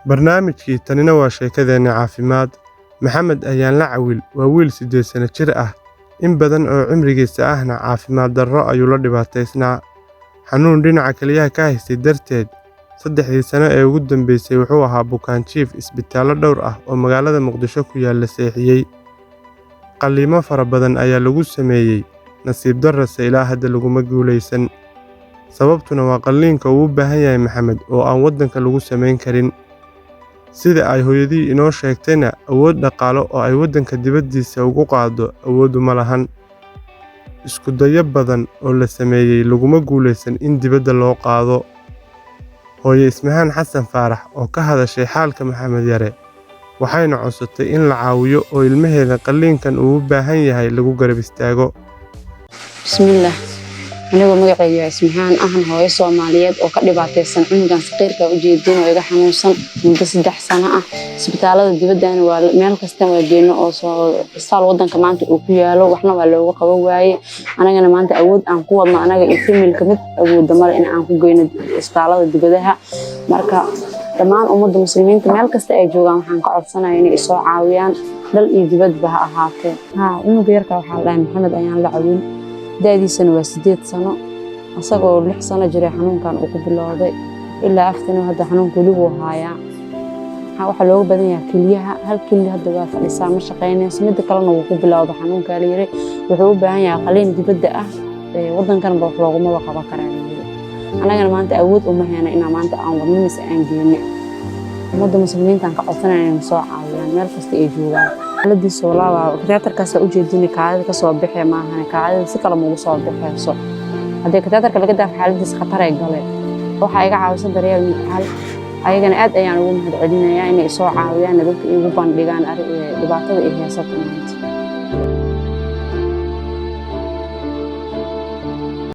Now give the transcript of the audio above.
Barnaamijkii Tanina waa sheekadeenna caafimaad. Maxamed Ayaan Cawil waa wiil 8 sano jir ah, in badan oo cimrigiisa ahna caafimaad darro ayuu la dhibaataysnaa. Xanuun dhinaca kelyaha ka haystay darteed, 3dii sano ee ugu dambeysay wuxuu ahaa bukaan jiif isbitaallo dhowr ah oo magaalada Muqdisho ku yaalla seexiyey. Qalliimo fara badan ayaa lagu sameeyey, nasiib darrose ilaa hadda laguma guuleysan. Sababtuna waa qalliinka uu u baahan yahay Maxamed oo aan waddanka lagu samayn karin. Sida ay hooyadii inoo sheegtayna, awood dhaqaale oo ay waddanka dibaddiisa ugu qaaddo awood uma lahan. Isku dayo badan oo la sameeyey laguma guuleysan in dibadda loo qaado. Hooyo Ismahaan Xasan Faarax oo ka hadashay xaalka Maxamed Yare, waxayna codsatay in la caawiyo oo ilmaheeda qalliinkan uu u baahan yahay lagu garab istaago. Bismillaah. Anigoo magacayga waa Ismahaan, ahan hooyo Soomaaliyeed oo ka dhibaataysan cunugan saqiirka ujeedin oo iga xanuunsan muddo 3 sano ah. Isbitaalada dibaddana waa meel kasta waa geyno oo soo isbitaal wadanka maanta uu ku yaalo waxna waa looga qaban waaye. Anagana maanta awood aan ku wadno, anaga iyo family-ka mid awoodda male in aan ku geyno isbitaalada dibadaha. Marka dhammaan ummadda Muslimiinta meel kasta ay joogaan waxaan ka codsanaya inay isoo caawiyaan, dal iyo dibadba ha ahaatee. Haa, cunuga yarka waxaa la dhahay Maxamed Ayaan la Cawin, da'diisana waa 8 sano. Asagoo 6 sano jiray xanuunkan uu ku bilowday, ilaa aftana hadda xanuunka weli wuu haayaa. Waxaa looga badan yahay kelyaha. Hal kelya hadda waa fadhisaa, ma shaqaynayso, midda kalena wuu ku bilowda xanuunka la yiri. Wuxuu u baahan yahay qaliin dibadda ah, wadankanba wax loogumaba qaban karaa la yiri. Annagana maanta awood uma heyno inaan maanta aan wadno mise aan geyno. Ummadda Muslimiinta aan ka codsanaya inay soo caawiyaan meel kasta ay joogaan. Xaaladiisa walaa waa catheter-kaas ujeedin, kaadida kasoo baxee maahan, kaadida si kale maugu soo baxeyso. Haddii catheter-ka laga daafo, xaaladiisa khatar ay galee. Waxaa iga caawisa Daryeel Micaal, ayagana aad ayaan ugu mahad celinayaa inay isoo caawiyaan, dadka iigu bandhigaan dhibaatada ay haysato maanta.